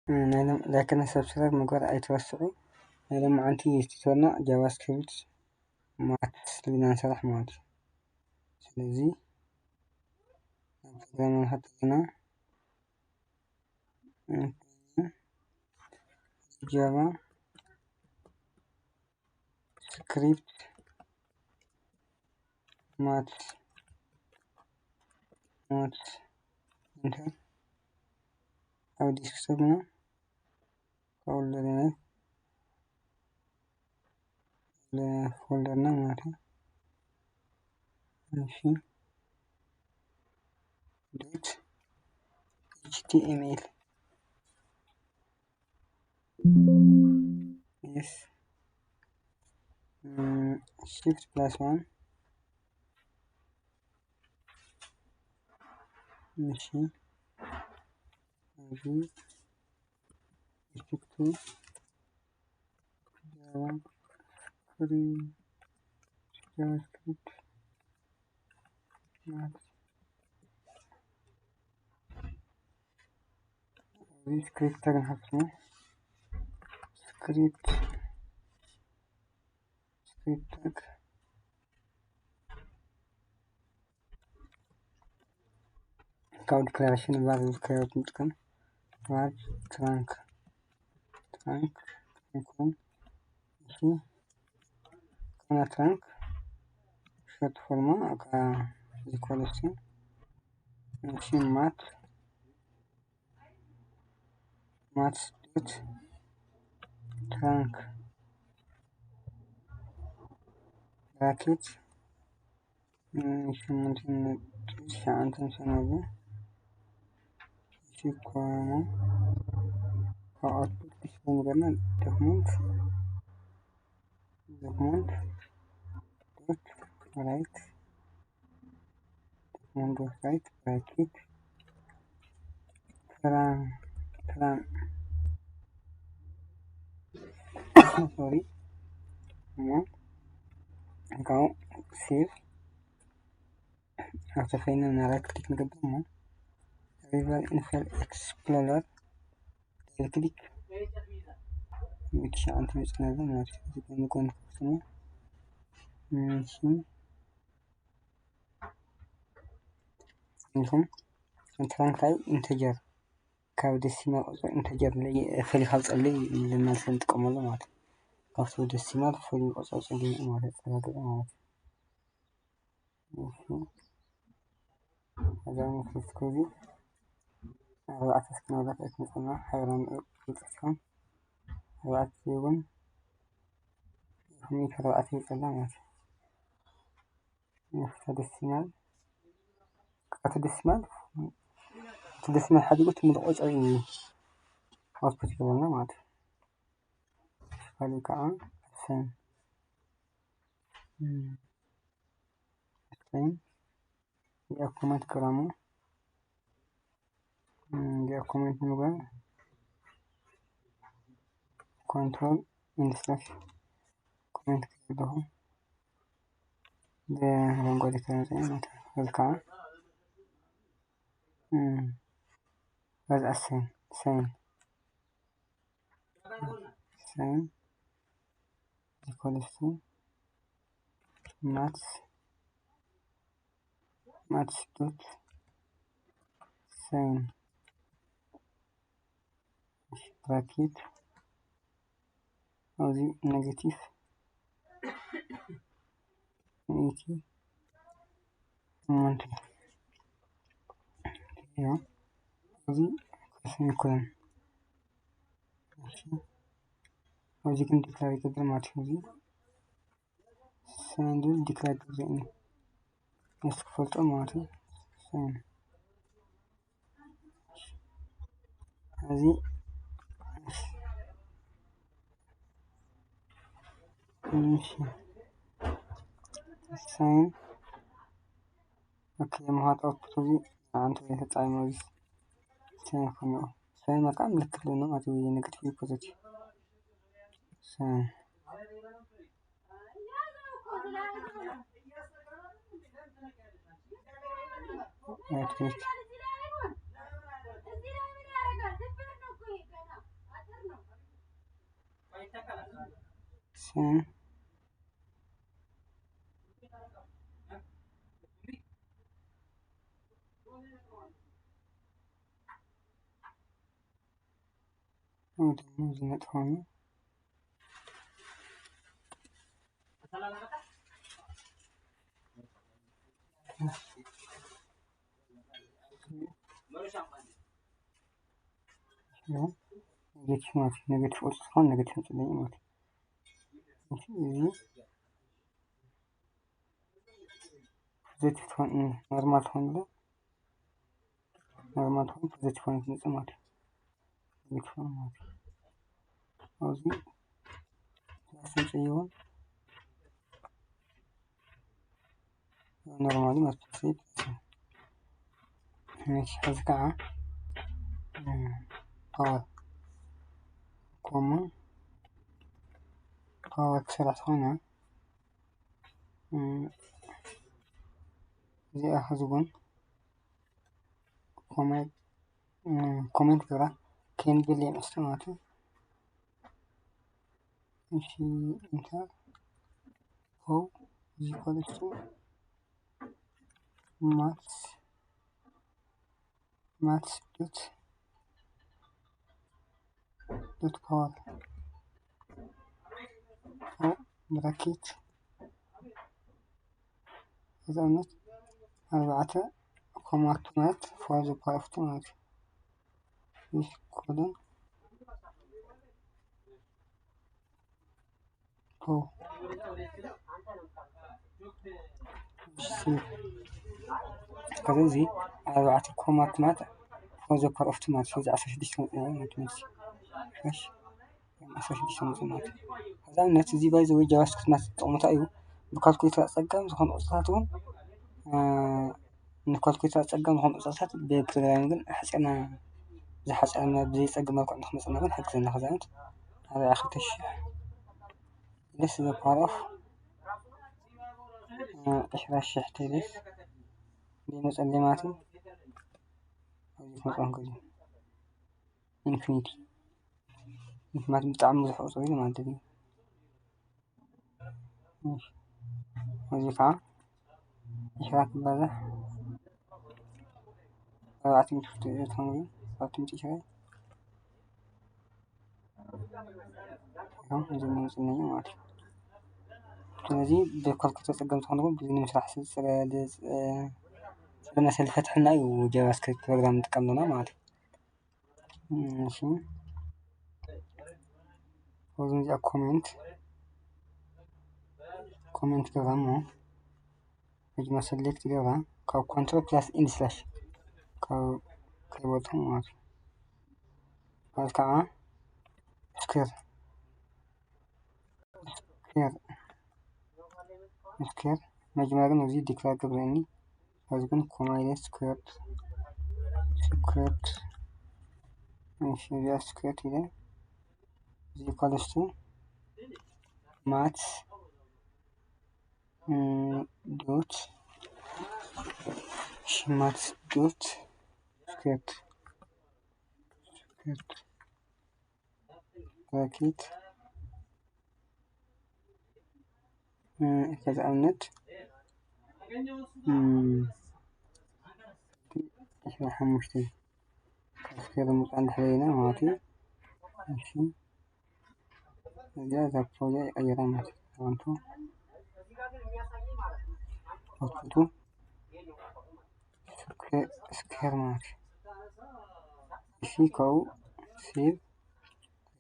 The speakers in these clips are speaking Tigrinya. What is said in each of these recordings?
ናይሎም ላይክና ሰብስክራይብ ምግባር ኣይትረስዑ። ናይ ሎማዓንቲ ቱቶርና ጃቫስክሪፕት ማትስ ልና ንሰርሕ ማለት እዩ። ስለዚ ናብ ፕሮግራም ንኸድ ኣለና። ጃቫ ስክሪፕት ማትስ ማትስ ኢንተር ኣብ ዲስክቶፕ ና ፎልደርና ፎልደርና ማለት ነው። እሺ ዶት ኤች ቲ ኤም ኤል yes shift plus one እሺ እዚህ effect to Java free JavaScript ማለት እዚህ ስክሪፕት ተገንሀብት ነው። ስክሪፕት ስክሪፕት ካብ ዲክላሬሽን ቫሪያብል ክሪኤት ንጥቀም። ቫር ትራንክ ትራንክ ትራንክ እሺ ከና ትራንክ ሾርት ፎርማ እካ ዚኮለስን እሺ ማት ማትስ ዶት ትራንክ ብራኬት ሽሞንትን ትሽዓንትን ሰነዱ ሲኮኑ ኣውትፑት ክሽን ገና ዶክመንት ዶክመንት ዶት ራይት ዶክመንት ዶት ራይት ብራኬት ትራን ትራን ሶሪ እሞ ካብኡ ሴቭ ኣብተፈይና ናይ ራይት ክሊክ ንገብር እሞ ሪቨር ኢንፌል ኤክስፕሎረር ዳብል ክሊክ ትሽዓንተ መፅና ማለት እዩ። እዚ ጎን ክፍትሞ እሺ እንዲኹም ትራንክ ላይ ኢንተጀር ካብ ደሲማል ቁፅሪ ኢንተጀር ፈሊኻ ውፀለይ ኢልና ንጥቀመሉ ማለት እዩ። ካብቲ ደሲማል ፈሊዩ ቁፅሪ ውፀለይ ማለት እዩ። ፀጋግጠ ማለት እዩ። እሺ እዛ መፍትሒ እዚ ኣርባዕተ እስክናላት ኣይትመፀና ሓይራ ምፅፅም ኣርባዕተ እውን ሚእቲ ኣርባዕተ ይፀላ ማለት እዩ። ነፍሰ ደሲማል ካብቲ ደሲማል እቲ ደሲማል ሓዲጉ እቲ ምሉእ ቁፅሪ እዩ ኣውትፑት ይህበና ማለት እዩ። ካልእ ከዓ ሰን ሰን እዚኣ ኮመንት ክብላሞ እዚኣ ኮመንት ንምግባር ኮንትሮል ኢንድ ስላሽ ኮመንት ክብለኹ ብረንጓዴ ተመፅአ ማለት እዩ። እዚ ከዓ በዚ ኣሰን ሰን ሰን equals to maths maths dot sign bracket ኣብዚ negative ሚእቲ ሸሞንተ እዚ ኮስን ይኮን ኣብዚ ግን ዲክላር ይገብር ማለት እዩ። እዚ ሰንድ ዲክላር ይገብር እዩ። ምስ ክፈልጦ ማለት እዩ። ሰን እዚ እሺ ሳይን ኦኬ መሃት ኣውትፑት እዚ ኣንተ የተጻይ ማለት ሳይን ኾኖ ሳይን መቃም ምልክት ለና ማለት እዩ። ኔጋቲቭ ፖዚቲቭ ሳይን ኦኬ ስ- ወይ ደግሞ እዚ ነጥፋ ነው። ኔጌቲቭ ማለት ኔጌቲቭ ቁፅሪ ዝኾን ኔጌቲቭ መፅለይ ማለት እዚ ፖዘቲቭ ትኾን ኖርማል ትኾን ለ ኖርማል ትኾን ፖዘቲቭ ኾን ትመፅእ ማለት እዩ። ፖዘቲቭ ኾን ማለት እዩ። ኣብዚ ፕላስ ምፅእ ይውን ኖርማሊ ማለት ፕላስ እዩ። እሺ፣ እዚ ከዓ ፓወር ኮማ ፓወር ክሰርሕ ዝኾነ እዚኣ ሕዚ እውን ኮሜንት ኮሜንት ግራ ከንብል የመስተ ማለት እዩ። እሺ እንተ ሆ ዚኮልስቱ ማትስ ማትስ ዶት ዶት ፓወር ብራኬት እዚ ኣብነት ኣርባዕተ ኮማቱ ማለት ፎር ዘ ፓወር ኦፍ ቱ ማለት እዩ። ኮለን ቱ ከዚ ኣርባዕተ ኮማት ማለት ፎር ዘ ፓወር ኦፍ ቱ ማለት እዚ ዓሰርተ ሽዱሽተ መፅና ማለት እዩ። ዓሰርተ ሽዱሽተ መፅና ማለት እዩ። ከዛ ነቲ እዚ ባይ ዘ ወይ ጃቫስክሪፕት ማለት ጥቕምታ እዩ። ብካልኩሌተር ፀገም ዝኾኑ ቁፅርታት እውን ንካልኩሌተር ፀገም ዝኾኑ ቁፅርታት ብፕሮግራሚንግ ግን ሓፂርና ዝሓፀረና ብዘይፀገም መልክዑ ንክመፅና ግን ሓግዘና። ከዛ ኣርባዕተ ሽሕ ኢለስ ዘ ፓወር ኦፍ ዕስራ ሽሕ ተይለስ ዘይመፀለይ ማለት እዩ። ኣብዚ ክመፅኦም ከዚ ኢንፊኒቲ ማለት ብጣዕሚ ብዙሕ ቁፅሪ እዩ ማለት እዩ። እዚ ከዓ ዕስራ ክባዛሕ ኣርባዕተ ሚእቲ ፍርቂ እዩ። ትኾኑ ግን ኣርባዕተ ሚእቲ ዕስራ እዮም። እዚ ንምፅነዩ ማለት እዩ። ስለዚ ብካልኩሌተር ፀገም ዝኾንኩም ብዚ ንምስራሕ ስለመሰል ፈትሕና እዩ ጃቫስክሪፕት ፕሮግራም ንጥቀም ዘለና ማለት እዩ። እሺ ኣብዚ እዚኣ ኮሜንት ኮሜንት ገዛ እሞ መጀመር ሰሌክት ገዛ ካብ ኮንትሮል ፕላስ ኢንድ ስላሽ ካብ ከይበልኩም ማለት እዩ። ማለት ከዓ ስኩዌር ስኩዌር ስኩዌር መጀመርያ ግን እዚ ዲክላር ገብረኒ እዚ ግን ኮማ ኢለ ስኩዌርድ ስኩዌርድ እሺ እዚኣ ስኩዌርድ ኢለ እዚ ኢኳልስ ቱ ማትስ ዶት እሺ ማትስ ዶት ስኩዌርድ ስኩዌርድ ብራኬት ከዚ ኣብነት ዕስራን ሓሙሽተን ካብ ስኩዌር ምውፃእ እንድሕር ኢና ማለት እዩ። እሺ እዚኣ እዛ ፕሮጀክት ይቀይራ ማለት እዩ። ኣንቱ ኣውትፑቱ ስኩዌር ማለት እዩ። እሺ ካብኡ ሴቭ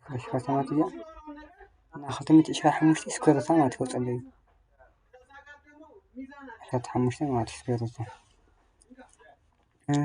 እሺ ከተማ እያ እና ክልተ ሚእቲ ዕስራን ሓሙሽተን ስኩዌር ሩታ ማለት ይወፀለይ። ዕስራን ሓሙሽተን ማለት ስኩዌር ሩታ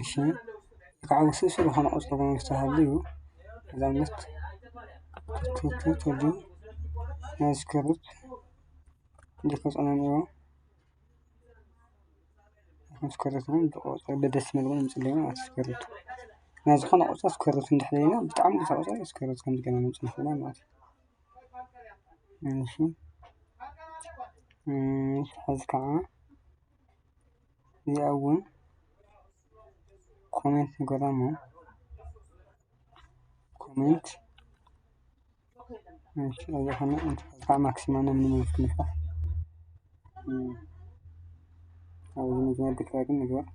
እሺ ከዓ ውስብስብ ዝኾነ ቁፅሪ እውን ዝተሃሉ እዩ። እዛ ምት ቱቱቱቱ ናይ ስኩዌር ሩት እንዴት ተፅዕኖ ነይሩ? ስኩዌር ሩት እውን ብቁፅሪ ብደሲማል እውን ምፅለዩ ማለት ስኩዌር ሩት ናይ ዝኾነ ቁፅሪ ስኩዌር ሩት እንድሕር ኢና ብጣዕሚ ብዙሕ ቁፅሪ ስኩዌር ሩት ከም ዝገና ምፅእ ንኽእላ ማለት እዩ። እሺ እሺ ሕዚ ከዓ እዚኣ እውን ኮሜንት ንገራ እሞ ኮሜንት እሺ፣ ኣብዚ ኸነ እንታይ ማክሲማ ነው ምን ማለት ነው? ኣብዚ መጀመሪያ ዲክላር ግን ንግበር።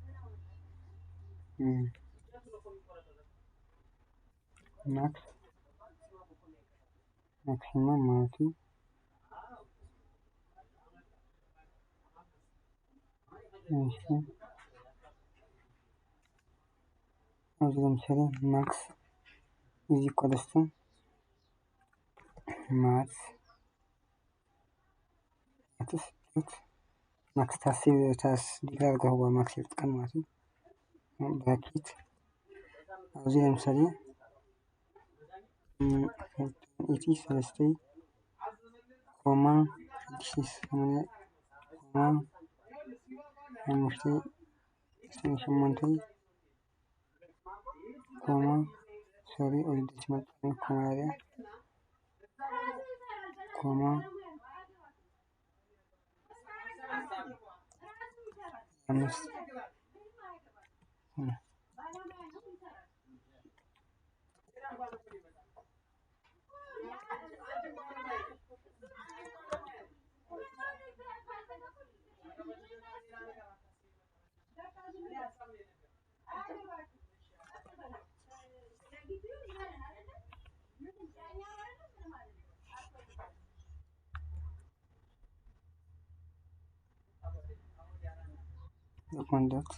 ማክስ ማክሲማ ማለት እዩ። እሺ፣ ኣብዚ ለምሳሌ ማክስ ኢዝ ኢኳልስ ቱ ማክስ ማክስ ዶት ማክስ ታስ ታስ ዲክላር ገህዋ ማክስ ይጥቀም ማለት እዩ። ብራኬት ኣብዚ ለምሳሌ ኢቲ ሰለስተ ኮማ ሽዱሽተ ሰማንያ ኮማ ሓሙሽተ ሸሞንተ ኮማ ሶሪ ኦሪደች መጠን ኮማ ያ ኮማ አምስት ዶክመንት ዶት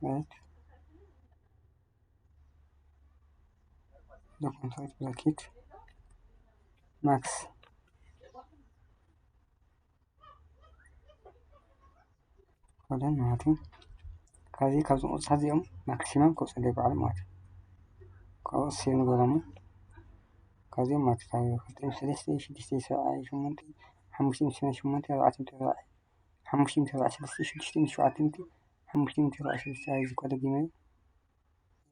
ራይት ዶክመንት ራይት ብራኬት ማክስ ኮለን ማለት እዩ። ካብዚ ካብዚ ቁፅርታት እዚኦም ማክሲመም ከውፅእ ኣለዎ ባዕሉ ማለት እዩ። ካብኡ ሴቭ ንገሮም። ካብዚኦም ማለት ካብ ክልተ ሚእቲ ሰለስተ ሽዱሽተ ሰብዓይ ሸሞንተ ሓሙሽተ ሚእቲ ሰማንያ ሸሞንተ ኣርባዕተ ሚእቲ ኣርባዕተ ሓሙሽተ ሚእቲ ኣርባዕተ ሰለስተ ሽዱሽተ ሚእቲ ሸውዓተ ሚእቲ ሓሙሽተ ሚእቲ ኣርባዕተ ሰለስተ ኣብዚ እኳ ደጊመ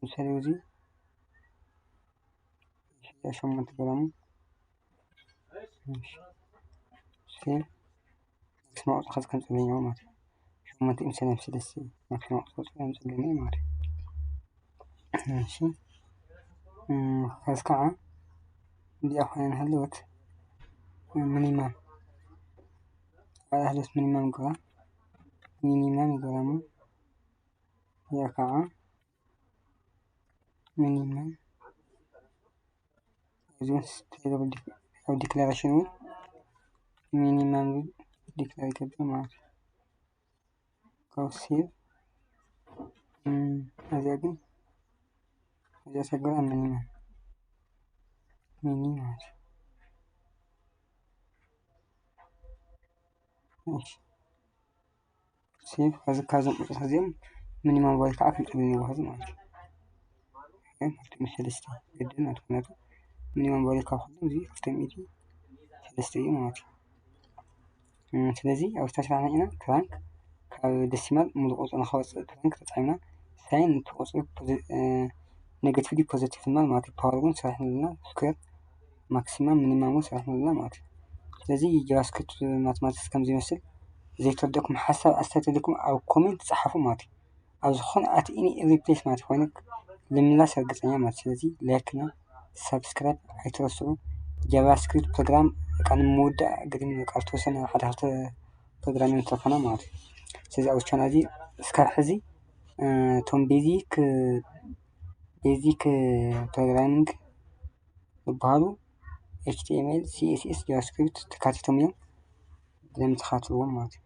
ለምሳሌ እዚ ሽዱሽተ ሸሞንተ ገሮም ሴቭ ማክሲማ ቁፅሪ ከምፅእ ኣለዎ ማለት እዩ። ሸሞንተ ሚእቲ ሰለስተ ማክሲማ ቁፅሪ ከምፅእ ኣለዎ ማለት እዩ። እሺ፣ ከዚ ከዓ እዚኣ ኮይና ሃለወት ሚኒማም፣ ኣብኣ ሃለወት ሚኒማም ግባ፣ ሚኒማም ይገባሙ። እዚኣ ከዓ ሚኒማም እዚ እውን ስቴብል ዲክ-፣ ኣብ ዲክላሬሽን እውን ሚኒማም ዝብል ዲክላር ይገብር ማለት እዩ። ካብ ሴቭ፣ እም፣ እዚኣ ግን፣ እዚኣ ሰገራ ሚኒማም፣ ሚኒ ማለት እዩ። እሺ። ሴቭ፣ ከዚ ካብዞም ቁፅርታት እዚኦም ሚኒማም ቫልዩ ከዓ ክንፅል ኣለዎ ከዚ ማለት እዩ። ክልተ ሚእቲ ሰለስተ ግድን ማለት፣ ምክንያቱ ሚኒማም ቫልዩ ካብ ኩሎም እዚ ክልተ ሚእቲ ሰለስተ እዩ ማለት እዩ። እም፣ ስለዚ ኣብ ዝተስራሕና ኢና ክራንክ ካብ ደሲማል ሙሉእ ቁፅሪ ንኸወፅእ ክራንክ ተጠቒምና ሳይን እቲ ቁፅሪ ፖዚ-፣ እ፣ ኔጋቲቭ ድዩ ፖዘቲቭ ንማል ማለት እዩ። ፓወር እውን ሰሪሕና ኣለና፣ ስኩዌር ማክሲማም ሚኒማም እውን ሰሪሕና ኣለና ማለት እዩ። ስለዚ ጃቫስክሪፕት ማትማቲክስ ከምዚ ይመስል። ዘይተረደእኩም ሓሳብ ኣስተያየት ኣለኩም ኣብ ኮሜንት ጸሓፉ ማለት እዩ። ኣብ ዝኾነ ኣት ኤኒ ኤቭሪ ፕሌስ ማለት ኮይኑ ልምላስ ርግጸኛ ማለት። ስለዚ ላይክ እና ሳብስክራይብ ኣይትረስዑ። ጃቫስክሪፕት ፕሮግራም በቃ ንምውዳእ ግድን በቃ ዝተወሰነ ሓደ ክልተ ፕሮግራም ንተፈና ማለት እዩ። ስለዚ ኣብዚ ቻናል እዚ እስካብ ሕዚ፣ እ፣ እቶም ቤዚክ፣ ቤዚክ ፕሮግራሚንግ ዝበሃሉ ኤች ቲ ኤም ኤል፣ ሲ ኤስ ኤስ፣ ጃቫስክሪፕት ተካቲቶም እዮም። ብደንቢ ተኻትልዎም ማለት እዩ።